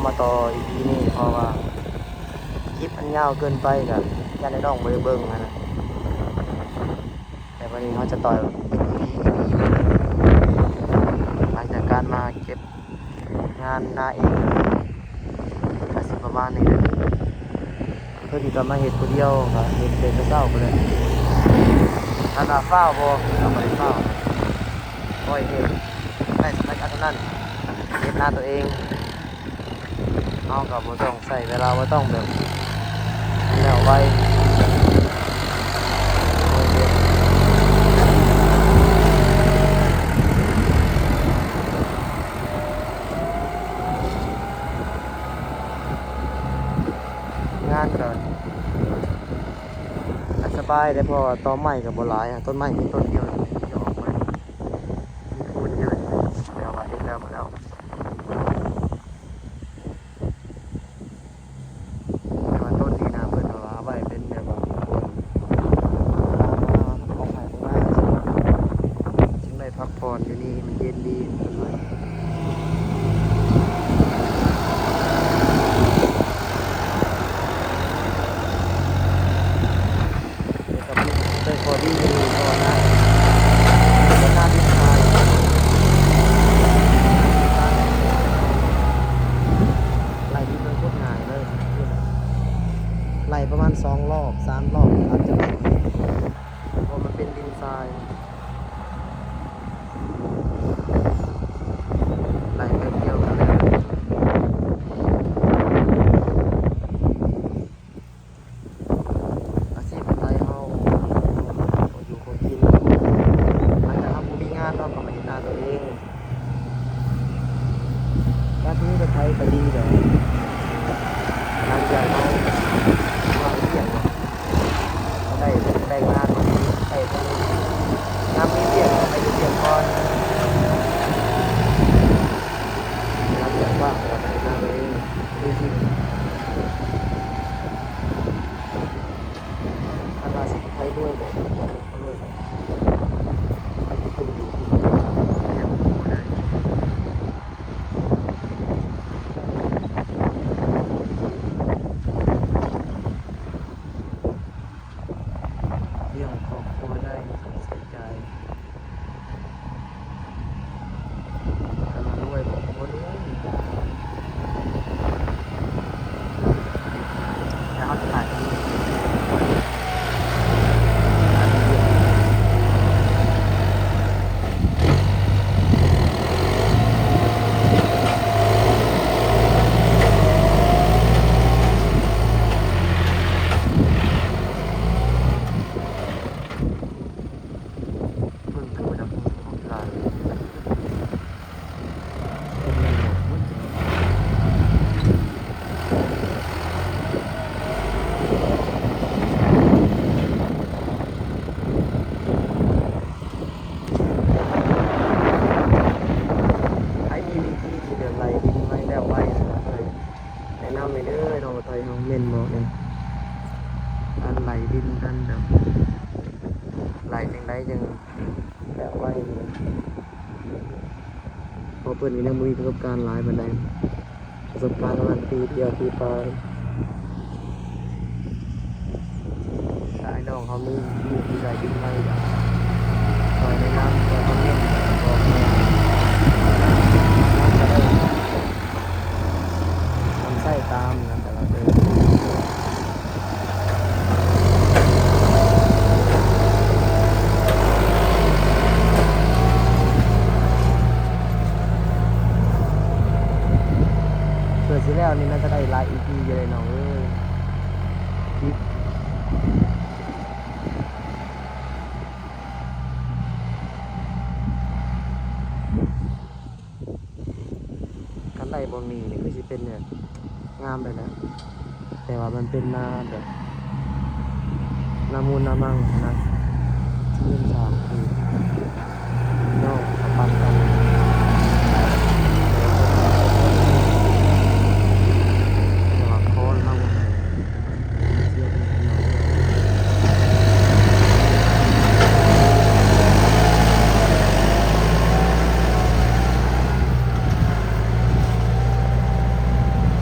ມາຕໍ່ອີພີນີ້ ເພາະວ່າຄລິບມັນຍາວເກີນໄປ ກໍຢ້ານອ້າຍນ້ອງບໍ່ໄດ້ເບິ່ງຫັ້ນນະ. ແຕ່ວັນນີ້ເຮົາຈະຕໍ່ອີພີອີພີໜຶ່ງ ຫຼັງຈາກການມາເກັບ ງານນາເອງ ກໍຊິປະມານນີ້ແຫຼະ. ເພິ່ນກໍມາເຮັດຜູ້ດຽວ ກໍເຮັດແຕ່ເຊົ້າພຸ້ນແຫຼະ. ຖາມວ່າຟ້າວບໍ່? ກໍບໍ່ໄດ້ຟ້າວ. ຄ່ອຍເຮັດໄດ້ສ່ຳໃດກໍສ່ຳນັ້ນ. ເຮັດນາຕົວເອງ ເຮົາກໍບໍ່ຕ້ອງໃຊ້ເວລາ ບໍ່ຕ້ອງແບບ ແລ້ວໄວ. ງານກໍສະບາຍເດ້ ເພາະວ່າຕໍໄມ້ກໍບໍ່ຫຼາຍ ຕົ້ນໄມ້ມີຕົ້ນດຽວທີ່ອອກໄປ ມີພູດດຽວ ແຕ່ວ່າເຮັດແລ້ວ ແລ້ວ ແຕ່ວ່າຕົ້ນນີ້ນະ ເພິ່ນເອົາໄວ້ເປັນແບບວ່າຄົນ ເອົາໄວ້ເປັນນາ ຈຶ່ງໄດ້ພັກຜ່ອນຢູ່ນີ້ ມັນເຢັນດີ. ແຕ່ກໍມີ ແຕ່ກໍດີຢູ່ ເພາະວ່ານາ ເປັນນາດິນຊາຍ ໄລ່ດິນມັນໂຄດງ່າຍເລີຍ ໄລ່ປະມານສອງລອບ ສາມລອບ ອາດຈະ ເພາະມັນເປັນດິນຊາຍ ໄລ່ແປັບດຽວກໍແລ້ວ. ອາຊີບໄທເຮົາ ເຮົາຢູ່ເຮົາກິນ ຫຼັງຈາກເຮົາບໍ່ມີງານ ເຮົາກໍມາເຮັດນາຕົວເອງ. ການທີ່ມີລົດໄຖກໍດີແຫຼະ ຫຼັງຈາກເຮົາວ່າງວຽກ ໄດ້ ໄດ້ງານ ໄດ້ເງິນ ຍາມມີວຽກກໍໄປເຮັດວຽກກ່ອນ ຫຼັງຈາກວ່າງກໍໄປເຮັດນາຕົວເອງ. ຄັນວ່າຊິໄປລວຍບໍ່ ລວຍບໍ່ ລ້ຽງຄອບຄົວໄດ້ ໃຊ້ຈ່າຍ ຄັນວ່າລວຍບໍ່ ບໍ່ລວຍ ແຕ່ເຮົາຈະຂາຍ ເບິ່ງຄືວ່າຈະມີຄົນຫຼາຍ ໃຜມີວິທີທີ່ແບບໄລ່ດິນໄວ້ແລ້ວໄວນະ ຊ່ວຍແນະນຳແດ່ເດີ ນ້ອງໄທເຮົາ ເມັ້ນບອກແດ່ ການໄລ່ດິນ ການແບບໄລ່ຈັ່ງໃດຈັ່ງ ແບບໄວ ເພາະເພິ່ນກໍຍັງບໍ່ມີປະສົບການຫຼາຍປານໃດ ປະສົບການປະມານປີດຽວ ປີປາຍ. ຖ້າອ້າຍນ້ອງເຮົາມີ ມີທີ່ໄດ້ດິນໄວ ຊ່ອຍແນະນຳ ຊ່ອຍຄອມເມັ້ນບອກແດ່ ເຮົາຈະໄດ້ ນຳໃຊ້ຕາມນັ້ນແຫຼະເດີ ເພື່ອຊິແລ້ວນີ້ ໜ້າຈະໄດ້ຫຼາຍອີພີຢູ່ເດ້ນ້ອງເອີຍ ຄລິບ ຄັນໄດ້ບ່ອນນີ້ນີ້ຄືຊິເປັນແບບງາມໄປແລ້ວ ແຕ່ວ່າມັນເປັນນາແບບ ນາມູນນາມັງນະ ທີ່ເປັນສາວຄືນ້ອງສະປັນກັນ ແຕ່ວ່າຄອນເຮົາບໍ່ໃຫ້. ເ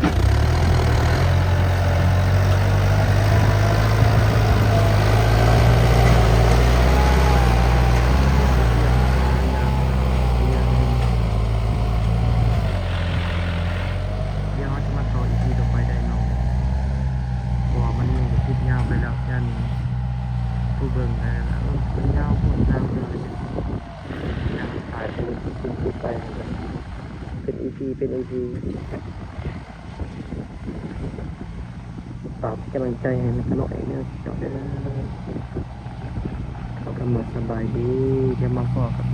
ດຽວເຮົາຈະມາຕໍ່ອີພີຕໍ່ໄປໄດ້ເນາະ ເພາະວ່າມັນຍັງຈະຄລິບຍາວໄປແລ້ວ ຢ້ານຜູ້ເບິ່ງໄດ້ລະ ເອີ ມັນຍາວໂພດ ຍາວເກີນ ຍາວສາຍເປັນ ເປັນຄລິບໄປ ເປັນອີພີ ເປັນອີພີ. ຝາກເປັນກຳລັງໃຈໃຫ້ນ້ອງເອກເດີ ເຈົ້າເດີ. ຂໍຄຳວ່າສະບາຍດີ ດຽວມາພໍ້ກັນ